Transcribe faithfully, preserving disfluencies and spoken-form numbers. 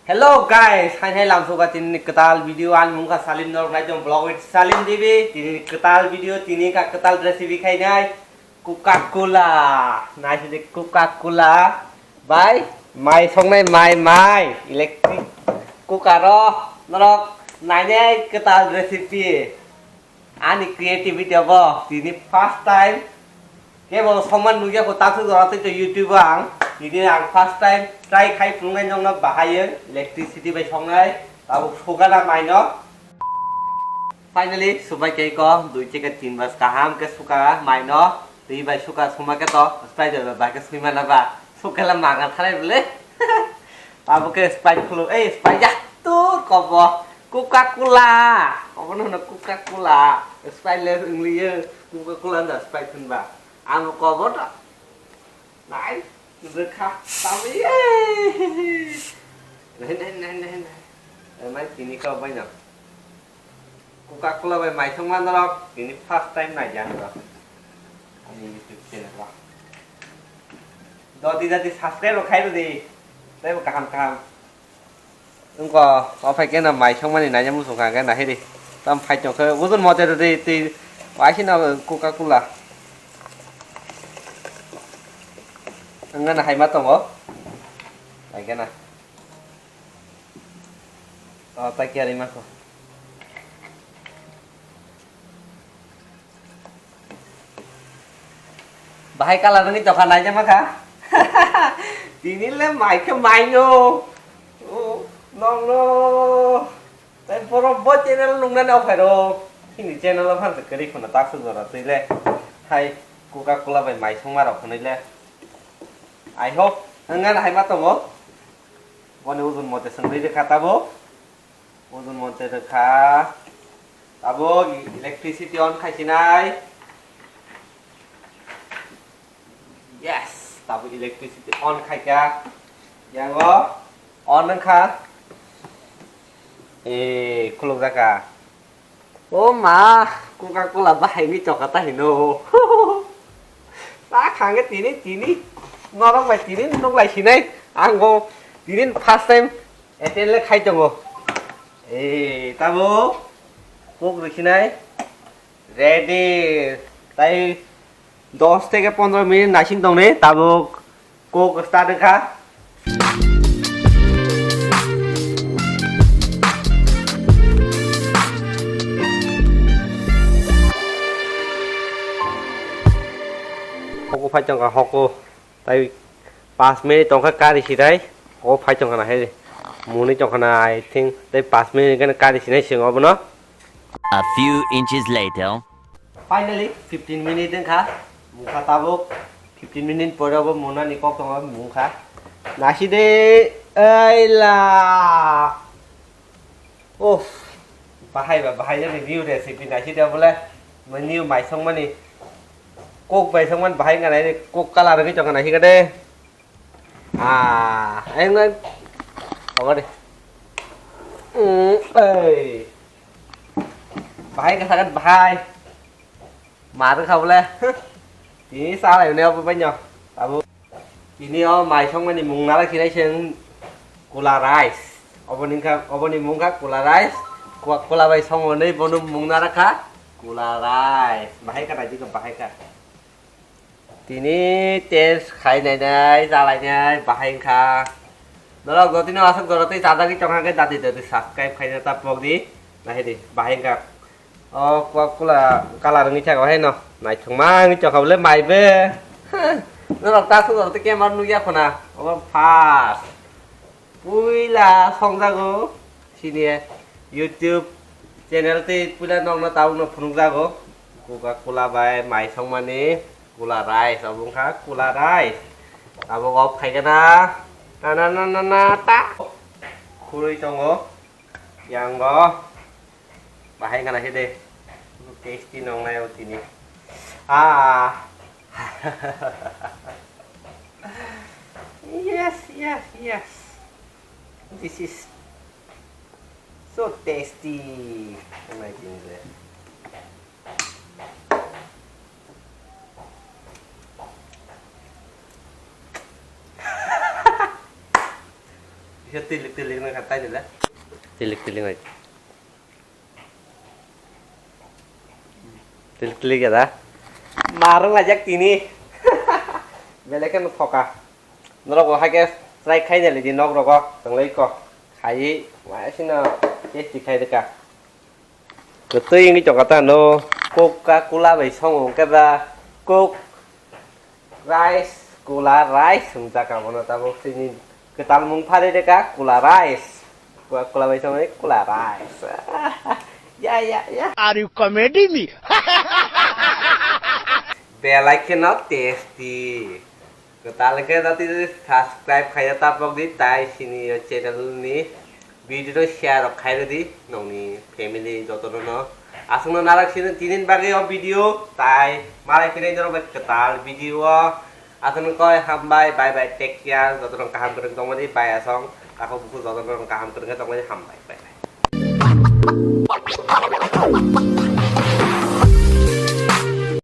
Hello guys, hai hai lamsoba tini ni kwtal video, ani mung kha Salim, norok nai tong vlog with Salim T V. Tini ni kwtal video, tini ka kwtal recipe khainai Coca Cola. Nai sidi Coca Cola bai mai songnai mai mai electric cooker o norok nainai kwtal recipe. Ani creativity abo tini first time kebo songman nugya ko taksuk jora tei YouTube o ang tini ang first time try khai phunuknai nokno bahai electricity bai songnai tabuk sugana maino. Finally subai khe ko dui theke tin bas kaham khe suka maino twi bai suka suma khe to Sprite bai bai khe sui mana ba sukela maga thalai bole. Abo khe Sprite khuluk, ei Sprite ya tur kobo Coca Cola. Obono hwno Coca Cola. Sprite le wng liyo Coca Cola da Sprite hwnba. Ang kobo da. Nai, rwkha, tabi. Nai, nai, nai, nai, nai. Nai, tini kau bai no. Coca Cola bai mai thwngma norok tini first time naidi ang norok ani YouTube channel o. Dodi dadi subscribe rok khai rwdi. Tei bo kaham kaham. Wngkha o phai khe na mai thwngmani naina muchung kha khe na hidi. Tam phai tong khe ujun mote rwdi twi waisino Coca Cola. Wngkha na hai ma tongo. Hai khe na. O, tai kiyari mako. Bahai kalar ni tokha naijak makha. Tini le mai khe mai no. O, nong no. Tai borok bo channel nungnani o phairo. Chini channel o phan kwrwi khuna taksuk jora twi le. Hai Coca Cola bai mai songma rok hwnwi le. I hope wngna hai ma tongo. Boni ujun mote swngwi rwkha tabuk. Ujun mote rwkha. Tabuk electricity on khaisinai. Yes, tabuk electricity on khaikha. Yango on wngkha. E, khulukjakha. O ma, Coca Cola bahai ni choka ta hino. Ta khange tini, tini. Norok bai tini nuk lai sinai. Ang bo tini first time attend le khai tongo. Ei, tabo. Coke rikhinai. Ready. Tai dos theke pondro minute naising tongni. Tabuk. Coke start wngkha. Hoko phai tongkha hoko. Tai pas minute tongkha kari sirai. Hoko phai tongkha na hai. Muni tongkha na I think. Tai pas minute kari sinai sing obono. A few inches later. Finally, fifteen minute wngkha. Mungkha tabuk. Fifteen minute pore obo munani kok tongo, mungkha. Nasi de, aila. Uff. Bahai ba, bahai jani new recipe nasi de bole. New mai songmani. Coke bai songmani bahai wngkha nai, Coke color wngwi tongkha nai hika de. Ah, ayang nai. Apa de? Hmm, ei. Bahai ka sagat bahai. Mar ka bole. Tini salai ne apa banyo. Tabu. Tini o mai songmani mung nara khinai seng cola rice. Oboni kha, oboni mung kha cola rice. Coca Cola bai songo nei bono mung nara kha cola rice. Bahai ka nai dikha bahai ka. Tini test khai nainai, cha lainai, bahai wngkha. Norok jotino aswk jora tei chajagwi tongkha khe dati dati subscribe khaina ta pokdi. Nahidi, bahai wngkha. O Coca Cola color wngwi thangkha haino. Naithokma wngwi tongkha bole maibe. Norok ta aswk jora tei camera nukya khuna. Obo first. Puila songjago sini YouTube channel tei puila nokno tabukno phunukjago Coca Cola bai mai songmani cola rice obo wngkha cola rice tabuk off khaikhe na na na na na na ta khurui tongo yango. Bahai wngkha naikhe de. Tasty nongnai o tini. Ah. Yes, yes, yes. This is so tasty. Nai tini de. Tilik tilik nang kha tai dile. Tilik tilik ngai. Tilik tilik ya da. Marung aja tini. Belai kheno thoka. Norok bo haikhe try khai nai di nok rogo, tonglai ko. Khai, wa sino tasty khai deka. Kwtwi wngwi tongkha ta no, Coca Cola bai songo hwnkhe ba Coke rice, Cola rice hwnjak abono tabuk chini kwtal mung pharwi rwkha Cola rice. Coca Cola bai songo Cola rice. Ya, ya, ya. Are you comedy me? Belai kheno tasty. Kwtal khe jati jati subscribe khaina tapok di, tai sini o channel ni video no share rok khai rwdi nongni family jotono no. Aswkno narwk sini tinin bagwi o video, tai malai philai norok bai kwtal video o. Aswkno koi hambai, bye bye, take care, jotono kaham kwrwng tongmani, bai asong, takhuk bukhuk jotono kaham kwrwng khe tongmani, hambai, bye bye.